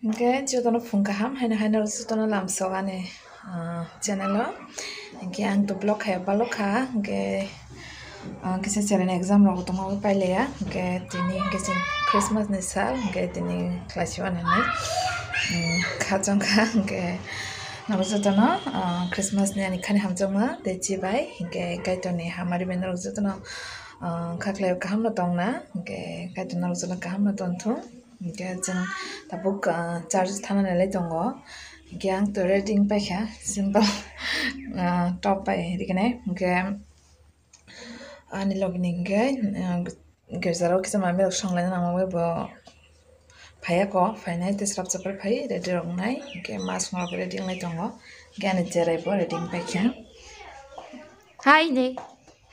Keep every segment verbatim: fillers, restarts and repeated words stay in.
Hwnkhe jotono phung kaham, haino haino jotono lamsok ani, ah, channel o. Hwnkhe ang to vlog khe balok kha, hwnkhe, ah, kisa cherani exam rok tongma bai pailaiya, hwnkhe tini hwnkhe chwng Christmas ni sal, hwnkhe tini khlai si mani, um, kha chwng kha, hwnkhe nogo jotono, ah, Christmas ni ani khani hamjakma tei chibai, hwnkhe Kaitor ni hamari bai norok jotono, ah, khaklai kaham no tongna, hwnkhe Kaitor norok jotono kaham no tongthung. Hwnkhe chwng tabuk, ah, church thana nai lai tongo. Hwnkhe ang to ready wng paikha, simple, ah, top bai riknai. Hwnkhe ani logi ni hwnkhe, ah, girja rok kisa manwi rok songlaina nangma bai bo phaiya kho, phainai tei swrapsa phai ready rok wngnai. Hwnkhe ma songma rok ready wngnai tongo. Hwnkhe ani cherai bo ready wng paikha. Hai ne.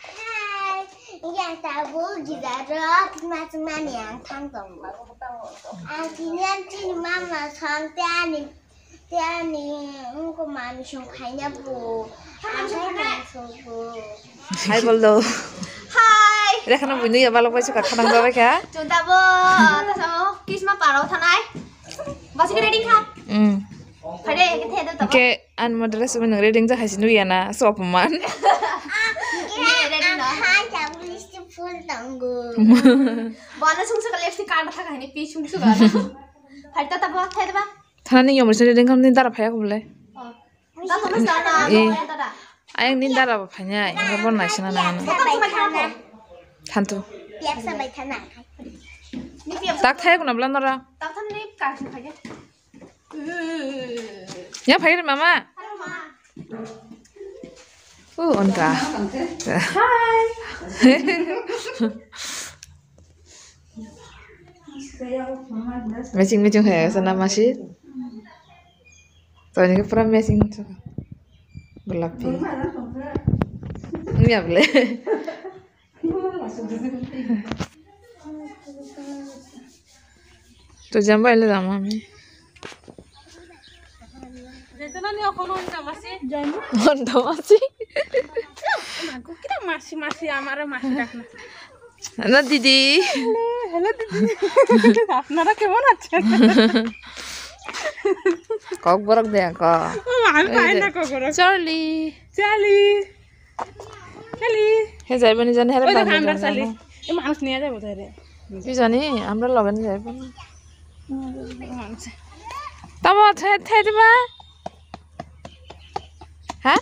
Hai, yang tabuk gidaro Christmas mani ang thang tongo. Ang tini ang chini mama song te ani, te ani ungko mami song khaina bu. Ang khai tong song bu. Hai bol do. Hai. Rekhana buino ya balok bai suka khanang jabai kha. Chunta bo, ta samo Christmas paro thanai. Basi ke ready kha. Hmm. Phai de, ke the do ta. Ke an mo dress bo nang ready ja hai sinu ya na, so apman. Ini ready na. Hai, tabuk lipstick full tongo. Bana sung suka lipstick kan thaka hani pi sung suka. Phai ta ta ba, phai ta ba. Thana ni yom sini ding kam ni dara phaya ko bole. Oh. Ta to mas ta na. Eh. Ayang ni dara ba phanya, inga bon na sina na na. Sa ta ma kha ko. Thantu. Piak sa bai thana. Ni piak. Tak thaya ko na bla nora. Tak than ni ka sing phaya. Ya phai re mama. Hello ma. Oh, onta. Hi. Meching meching hai sana masi. To ini pura meching tu. Golapi. Ini apa le? To jamba ile dama ami. Jaitanani okhono onta masi. Onta masi. Mago, kira masi, masi, amare masi dakna. Hello, didi. Hello, hello, didi. Apnara kemon acchen? Kokborok de ko. O, ami pai na kokborok. Charlie. Charlie. Charlie. He jaibo ni jani, he. Oi, bang amra jani Charlie. E manus niya jaibo tare. Ki jani, amra loge ni jaibo. Tamo the, the diba? Ha?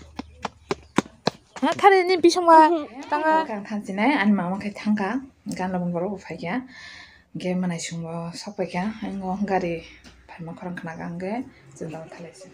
Ha, thari ni bisong ba tanga. Kang thansinai, ani mama khai thangka, gan labun borok bo phaikya. Ge manai sungbo sok paikya, ani ngo gari phaima khorang khna kang ge, jindal thalaisi.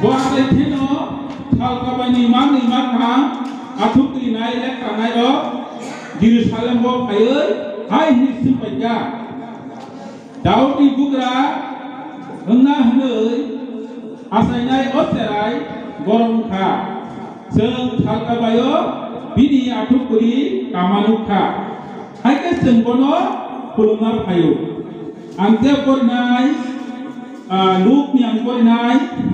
Bo ang le phino Salkabaini manwi matham athukri nai lekha nai rok Jerusalem bo phaiwi hai hwnwi swng paikha, Daudni bugra wngna hwnwi achainai o cherai borom wngkha. Chwng Salkabaio bini athukri kama nukha. Hai khe chwng bono khulumna phaio. Ang tei porinai, ah, Lukni ang porinai.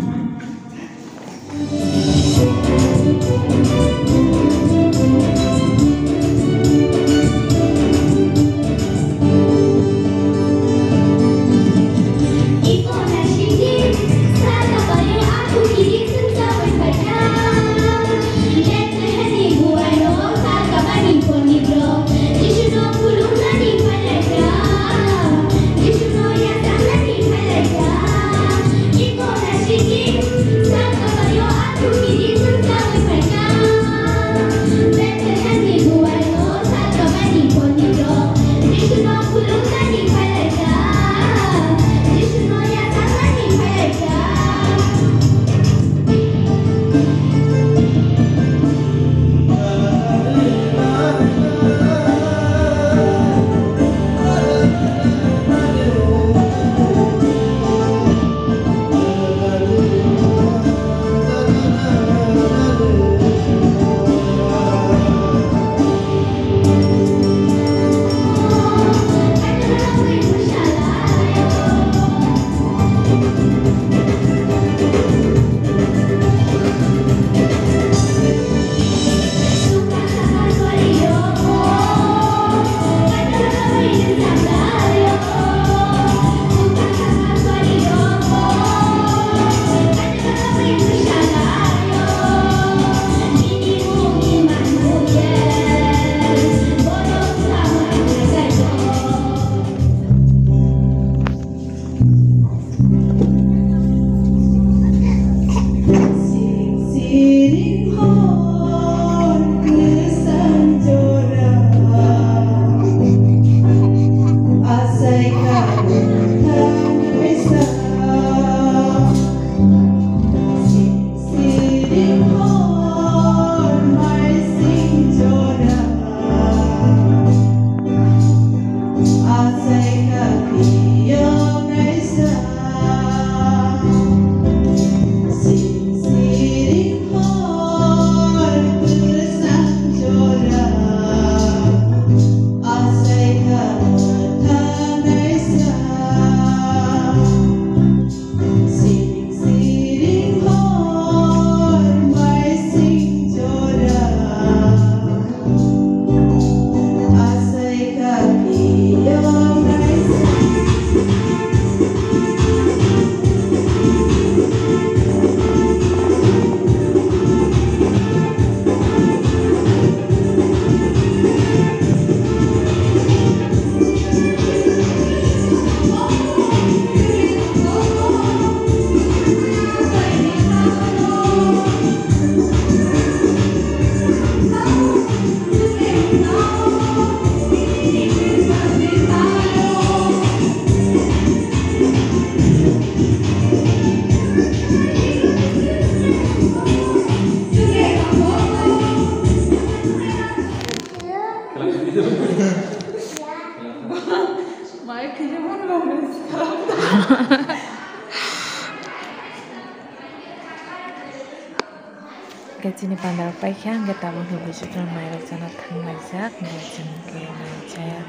Hwnkhe chini panda rok paikha, hwnkhe tabuk hwnkhe buisok rok mairok chana thanglaijak, hwnkhe chwng khe naichaya.